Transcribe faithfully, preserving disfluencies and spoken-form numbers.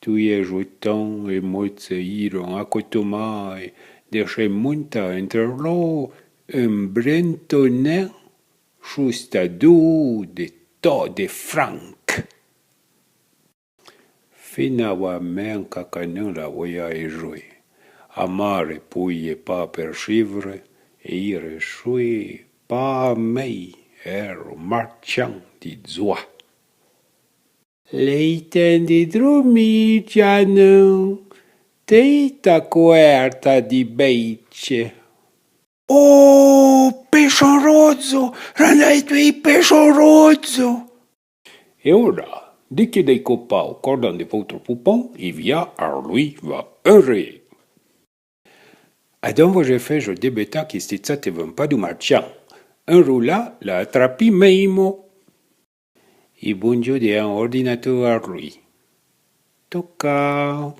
Tui é Joton é motse iron acotomai de che monta entre lo un brentonen chustadu de to de franc. Fina wa men cacanen la voya é joé. Amare pouye pa perchivre é ire choué pa mei ero marchan di zoa. L'é ten di drumi, Janen, tei ta coerta di beice. Oh, pechon rodzo, ranai tui pechon rodzo. É ora, di que dei copa o cordon de voutre poupon, i via ar lui va heuré. Adon vo je fé je debeta que sti tsate ven pa du marchan. Un roula la atrapi meimo. I bon Dieu de un ordinateur ar lui. Toca.